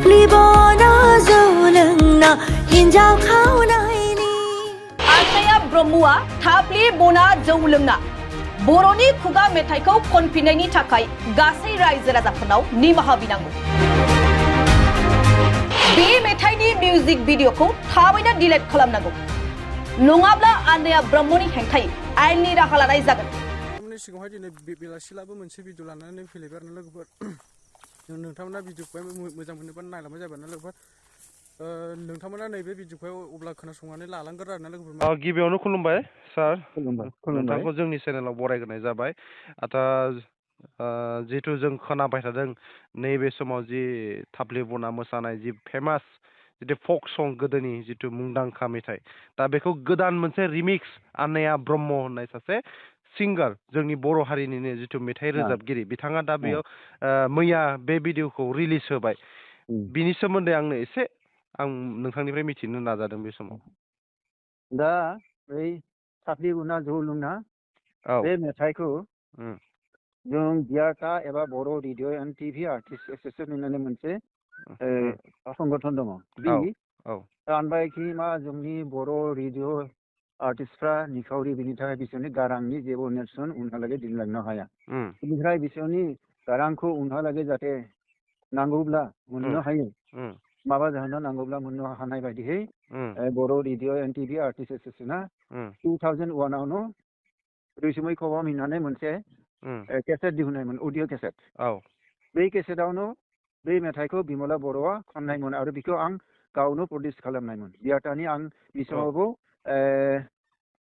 थाफ्लि बना जौ लोंना हिन्जाव खावनायनि आनैया ब्रह्मआ थाफ्लि बना जौ लोंना बर'नि खुगा मेथाइखौ खनफिननायनि थाखाय गासै रायजो राजाफोरनाव निमाहा बिनांगौ। बे मेथाइनि मिउजिक भिडिअखौ थाबैनो डिलीट खालामनांगौ नङाब्ला आनैया ब्रह्मनि हेंथायै आयेननि राहा लानाय जागोन। सिगाङावहाय दिनै बेलासिलाबो मोनसे भिडिअ लानानै फैलायबाय आरो लोगोफोर नोंथांमोना भिडिअखौ मोजां मोनोबा नायलांबाय जाबाय ना लोगोफोर नोंथांमोना नैबे भिडिअखौ अब्ला खोनासंनानै लालांगोन आरो ना लोगोफोर। गिबियावनो खुलुमबाय सार, खुलुमबाय। नोंथांखौ जोंनि चेनेलाव बरायग्रोनाय जाबाय। जिहेथु जों खोनाबाय थादों नैबे समाव जि थाफ्लि बना मोसानाय जि फेमास जितु फक सं गोदोनि जितु मुंदांखा मेथाइ, दा बेखौ गोदान मोनसे रिमिक्स आनैया ब्रह्म होननाय सासे सिंगार, जोंनि बर' हारिनिनो जितु मेथाइ रोजाबगिरि, बिथाङा दा बेयाव मैया बे भिडिअखौ रिलिज होबाय। बिनि सोमोन्दै आंनो एसे आं नोंथांनिफ्राय मिथिनो नाजादों बे समाव। दा बै थाफ्लि बना जौ लोंना औ बे मेथाइखौ जों बियारटा एबा Bodo' radio and TV artist association होननानै मोनसे संगठन दङ। बे औ सानबायखि मा जोंनि बर' रेडिअ आर्टिस्टफ्रा निखावरि, बिनि थाखाय बिसोरनि गारांनि जेबो नेरसोन उनहालागै दिनलांनो हाया। बेनिफ्राय बिसोरनि गारांखौ उनहालागै जाहाथे नांगौब्ला मोननो हायो, माबा जाहोना नांगौब्ला मोननो हानाय बायदियै बर' रेडिअ एन्ड टिभि आर्टिस्ट एस'सियेसना 2001आवनो रैसुमै खबाम होननानै मोनसे केसेट दिहुननायमोन, अडिअ केसेट। बै केसेटआवनो बै मेथाइखौ बिमला बर'आ खननायमोन आरो बेखौ आं गावनो प्रडिउस खालामनायमोन। बियारटानि आं बे समावबो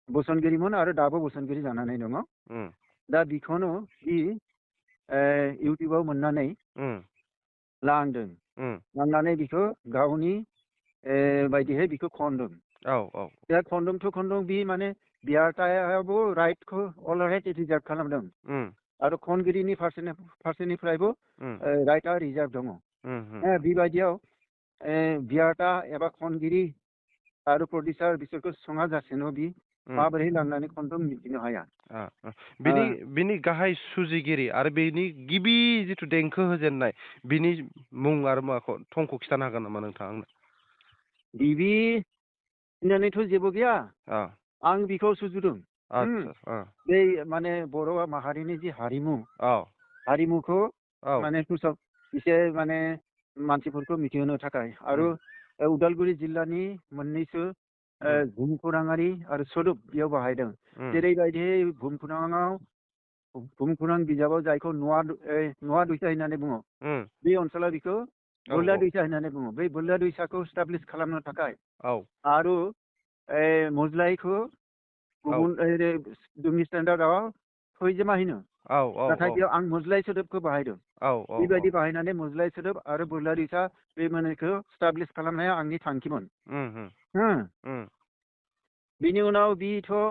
बोसोनगिरिमोन आरो दाबो बोसोनगिरि जानानै दङ। दा बेखौनो बि इउटिउबाव मोननानै लांदों, लांनानै बिखौ गावनि बायदिहै बिखौ खनदों। दा खनदों बि माने बियारटायाबो राइटखौ अलराइट रिजार्भ खालामदों आरो खनगिरिनि फारसेनिफ्रायबो राइटआ रिजार्भ दङ। बेबायदियाव बियारटा एबा खनगिरि आरो प्रडिउसार बिसोरखौ सङा जासेनो बि माबोरै लांनानै खनदों मिथिनो हाया। बिनि गाहाय सुजुगिरि आरो बेनि गिबि जिथु देंखो होजेननाय बिनि मुं आरो माखौ थंखौ खिथानो हागोन नामा नोंथाङा आंनो? गिबि होननानैथ' जेबो गैया, आं बिखौ सुजुदों। बे माने बर' माहारिनि जि हारिमुखौ माने एसे माने मानसिफोरखौ मिथिहोनो थाखाय आरो उदालगुरि जिल्लानि मोननैसो भुमखौराङारि आरो सोदोब बेयाव बाहायदों। जेरैबायदि भुमखौरां बिजाबाव जायखौ नुवा दैसा होननानै बुङो, बे ओनसोलाव बेखौ बोरला दैसा होननानै बुङो। बै बोरला दैसाखौ स्टाब्लिस खालामनो थाखाय आरो मज्लायखौ गुबुन जोंनि स्टेन्डार्डआव फैजेमा होनो, नाथाय बेयाव आं मज्लाय सोदोबखौ बाहायदों। बेबायदि बाहायनानै मज्लाय सोदोब आरो बोरला दैसा बे मोननैखौ स्टाब्लिस खालामनाया आंनि थांखिमोन। बिनि उनाव बिखौ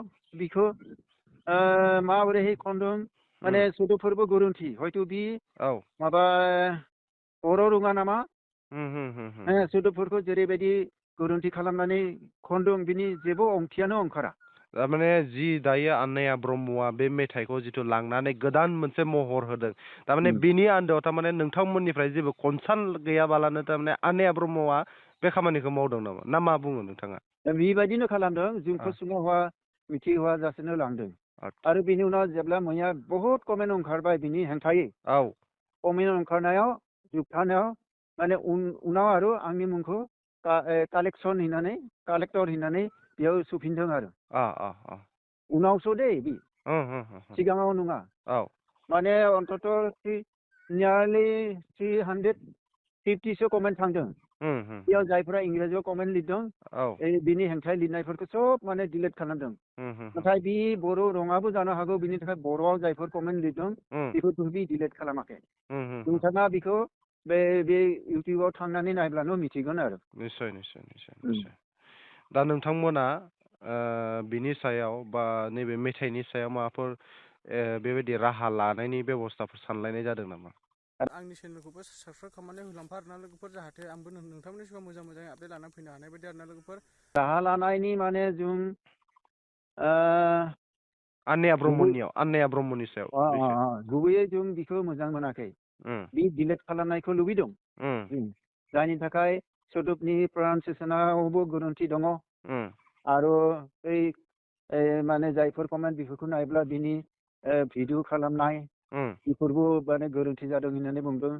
माबोरैहाय खनदों माने सोदोबफोरबो गोरोन्थि, हयथ' बि माबा बर' रोङा नामा, सोदोबफोरखौ जेरैबायदि गोरोन्थि खालामनानै खनदों बिनि जेबो ओंथियानो ओंखारा। थारमाने जि दायो आनैया ब्रह्मआ बे मेथाइखौ जिथु लांनानै गोदान मोनसे महर होदों, थारमाने बिनि आन्दोआव थारमाने नोंथांमोननिफ्राय जेबो कनसार्न गैयाबालानो थारमाने आनैया ब्रह्मआ बे खामानिखौ मावदों नामा, ना मा बुङो नोंथाङा? बेबायदिनो खालामदों, जोंखौ सिगाङाव मिथिहोआ जासेनो लांदों। आरो बिनि उनाव जेब्ला मैया बहुद कमेन्ट ओंखारबाय बिनि हेंथायै, कमेन्ट ओंखारनायाव जोबथानायाव माने उनाव आरो आंनि मुंखौ कालेक्टर होननानै बेयाव सोफिनदों आरो उनावसो दे बि सिगाङाव नङा। माने अन्तत नियारलि 350सो कमेन्ट थांदों। बेयाव जायफोरा इंराजियाव कमेन्ट लिरदों बिनि हेंथायै लिरनायफोरखौ सब माने डिलिट खालामदों। नाथाय बि बर' रङाबो जानो हागौ, बिनि थाखाय बर'आव जायफोर कमेन्ट लिरदों बेफोरखौ बि डिलिट खालामाखै। नोंथाङा बेखौ बे इउटिउबाव थांनानै नायब्लानो मिथिगोन आरो। निस्सय निस्सय निस्सय निस्सय। दा नोंथांमोना बिनि सायाव बा नैबे मेथाइनि सायाव माबाफोर बेबायदि राहा लानायनि बेब'स्थाफोर सानलायनाय जादों नामा? आंनि चेनेलखौबो साबस्क्राइब खालामनानै होलांफा आरोना लोगोफोर, जाहाथे आंबो नोंथांमोननि सिगाङाव मोजाङै आपडेट लानानै फैनो हानाय बायदि आरोना लोगोफोर। राहा लानायनि माने जों आनैया ब्रह्मनि सायाव गुबैयै जों बिखौ मोजां मोनाखै। बि डिलिट खालामनायखौ लुबैदों। जायनि थाखाय सोदोबनि प्रनाउन्सियेसनावबो गोरोन्थि दङ आरो माने जायफोर कमेन्ट बेफोरखौ नायोब्ला बिनि भिडिअ खालामनाय बेफोरबो माने गोरोन्थि जादों होननानै बुंदों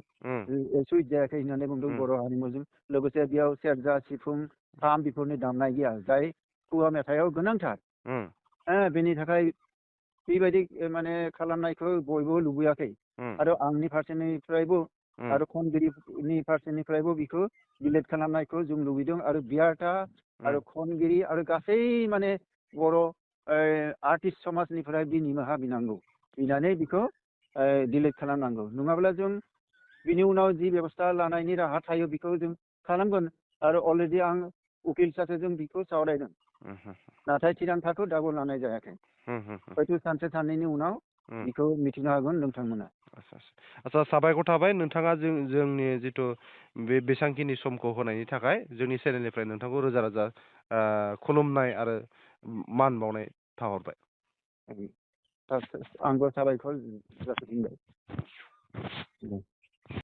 सुइट जायाखै होननानै बुंदों बर' हारिमुजों लोगोसे बेयाव सेरजा सिफुं खाम बेफोरनि दामनाय गैया जाय खुगा मेथाइआव गोनांथार बेनि थाखाय बेबायदि माने खालामनायखौ बयबो लुबैयाखै आरो आंनि फारसेनिफ्रायबो आरो खनगिरिनि फारसेनिफ्रायबो बेखौ डिलेट खालामनायखौ जों लुबैदों आरो बियार्टा आरो खनगिरि आरो गासै माने बर' आर्टिस्ट समाजनिफ्राय निमाहा बिनांगौ बिनानै बेखौ डिलेट खालामनांगौ नङाब्ला जों बिनि उनाव जि बेबस्था लानायनि राहा थायो बेखौ जों खालामगोन आरो अलरेडि आं उकिल सासे जों बेखौ सावरायदों नाथाय थिरांथाखौ दाबो लानाय जायाखै हयथ' सानसे साननैनि उनाव बेखौ मिथिनो हागोन नोंथांमोना आच्चा साबायखर थाबाय नोंथाङा जोंनि जिथु बे बेसांखिनि समखौ होनायनि थाखाय जोंनि चेनेलनिफ्राय नोंथांखौ रोजा रोजा खुलुमनाय आरो मान बावनाय थाहरबाय आंबो साबायखर जासिफिनबाय